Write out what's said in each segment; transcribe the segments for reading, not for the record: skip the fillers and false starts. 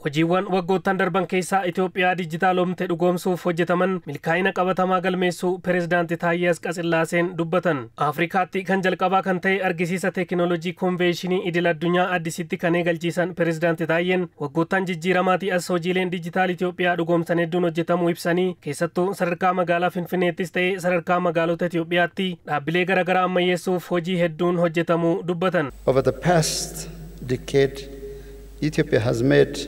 Hojiiwwan waggoottan darban keessaa Itoophiyaa dijitaalomte dhugoomsuuf hojjetaman milkaa'ina qabatamaa galmeessuu Pireezidaanti Taayyee Asqasillaaseen dubbatan. Afrikaatti kan jalqabaa kan ta'e argisiisa teekinooloojii konveeshinii idil addunyaa Addisitti kan eegalchiisan Pireezidaanti Taayyeen waggoottan jijjiiramaatii as hojiileen dijitaal Itoophiyaa dhugoomsan hedduun hojjetamuu ibsanii, keessattuu sadarkaa magaalaa Finfinneettis ta'e sadarkaa magaalota Itoophiyaatti dhaabbilee garaagaraa ammayyeessuuf hojii hedduun hojjetamuu dubbatan. Over the past decade, Ethiopia has made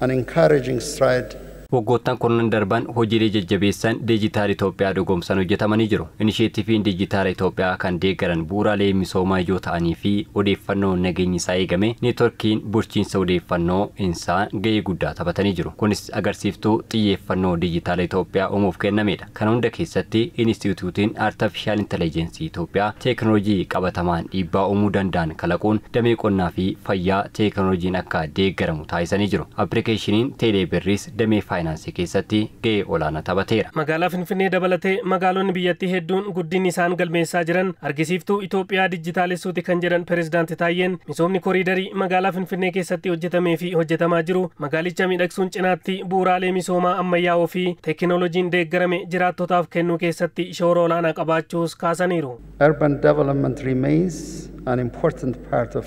an encouraging stride. Waggoottan kurnan darban hojiilee jajjabeessan diijitaal Itoophiyaa dhugoomsan hojjetamanii jiru. Inisheetiiviin diijitaala Itoophiyaa kan deeggaran bu'uuraalee misoomaa ijoo ta'anii fi odeeffannoo nageenyi isaa eegame neetworkiin bulchiinsa odeeffannoo insaa gahee guddaa taphatanii jiru. Kunis agarsiiftuu xiyyeeffannoo diijitaala Itoophiyaa uumuuf kennamedha. Kana hunda keessatti Inistituutiin Artifishaal Intelligensii Itoophiyaa teekinooloojii qabatamaan dhiibbaa uumuu danda'an kalaquun damee qonnaa fi fayyaa teekinooloojiin akka deeggaramu taasisanii jiru. Appilikeeshiniin Teeleebirriis damee faayinaansii keessatti gahee olaanaa taphateera. Magaalaa Finfinnee dabalatee magaalonni biyyattii hedduun guddinni isaan galmeessaa jiran argisiiftuu Itoophiyaa dijitaalessuuti kan jedhan Pireezidaanti Taayyeen, misoomni koriidarii magaalaa Finfinnee keessatti hojjetamee fi hojjetamaa jiru magaalicha miidhagsuun cinaatti bu'uuraalee misoomaa ammayyaa'oo fi teekinooloojiin deeggarame jiraattotaaf kennuu keessatti shoora olaanaa qabaachuus kaasaniiru. Urban development remains an important part of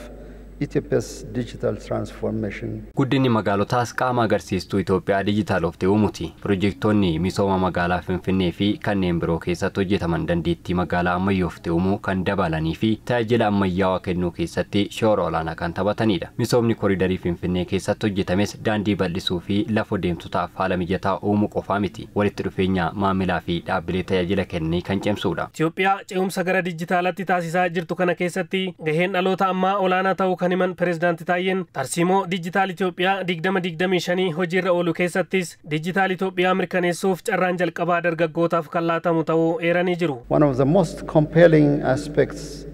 Ethiopia's digital transformation. Guddinni magaalotaas qaama agarsiistuu Itoophiyaa dijitaalofte uumuti. Pirojektoonni misooma magaalaa Finfinnee fi kanneen biroo keessatti hojjetaman dandeettii magaalaa ammayyoofte uumuu kan dabalanii fi tajaajila ammayyaawaa kennuu keessatti shoora olaanaa kan taphatanidha. Misoomni koriidarii Finfinnee keessatti hojjetames daandii bal'isuu fi lafa deemtotaaf haala mijataa uumuu qofaa miti. Walitti dhufeenya maamilaa fi dhaabbilee tajaajila kennanii kan cimsudha. Itoophiyaa ce'umsa gara dijitaalatti taasisaa jirtu kana keessatti gaheen dhaloota ammaa olaanaa ta'uu kan himan Pireezidaanti Taayyeen, tarsiimoo diijitaal Itoophiyaa 2025 hojiirra oolu keessattis diijitaal Itoophiyaa mirkaneessuuf carraan jalqabaa dargaggootaaf kan laatamu ta'uu eeranii jiru. One of the most compelling aspects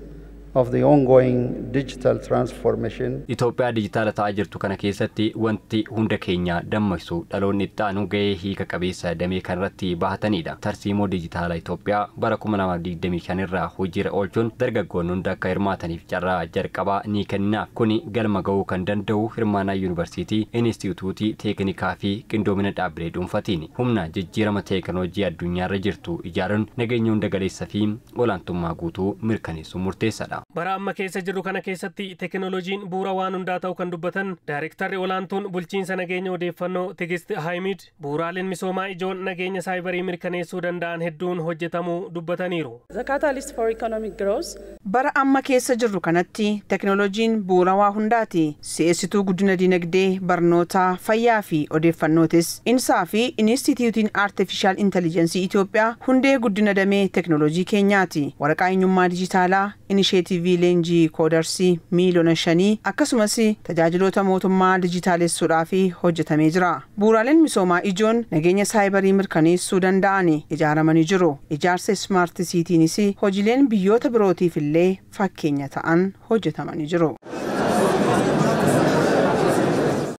of the ongoing digital transformation. Itoophiyaa dijitaala ta'aa jirtu kana keessatti wanti hunda keenya dammaqsu dhaloonni itti aanu gahee hiika qabeessa damee kanarratti bahatanidha. Tarsiimoo dijitaala Itoophiyaa bara 2025 irraa hojiirra oolchuun dargaggoonni hunda akka hirmaataniif carraa jalqabaa ni kenninaaf. Kuni galma ga'uu kan danda'u hirmaannaa yuunivarsiitii, inistituutii teeknikaa fi qindoomina dhaabbilee dhuunfatiin. Humna jijjiirama teekinooloojii addunyaarra jirtu ijaaruun nageenya hunda galeessa fi olaantummaa guutuu mirkaneessuun murteessaadha. Bara amma keessa jirru kana keessatti teekinooloojiin bu'uura waan hundaa ta'uu kan dubbatan Daayirektarri olaantuun bulchiinsa nageenya odeeffannoo Tigist Haayimid, bu'uuraaleen misoomaa ijoon nageenya saayibarii mirkaneessuu danda'an hedduun hojjetamuu dubbataniiru. The catalyst for economic growth. Bara amma keessa jirru kanatti teekinooloojiin bu'uura waa hundaati. Si'eessituu guddina dinagdee, barnootaa, fayyaa fi odeeffannootis. Insaa fi Inistituutiin Artifishaal Intelligensii Itoophiyaa hundee guddina damee teekinooloojii keenyaati. Waraqaa eenyummaa dijitaalaa, inisheetivii leenjii koodarsii miiliyoona 5 akkasumas tajaajiloota mootummaa dijitaalessuudhaaf hojjetamee jira. Bu'uuraaleen misoomaa ijoon nageenya saayibarii mirkaneessuu danda'an ijaaramanii jiru. Ijaarsa smart cityinis hojiileen biyyoota birootiif illee fakkeenya ta'an hojjetamanii jiru.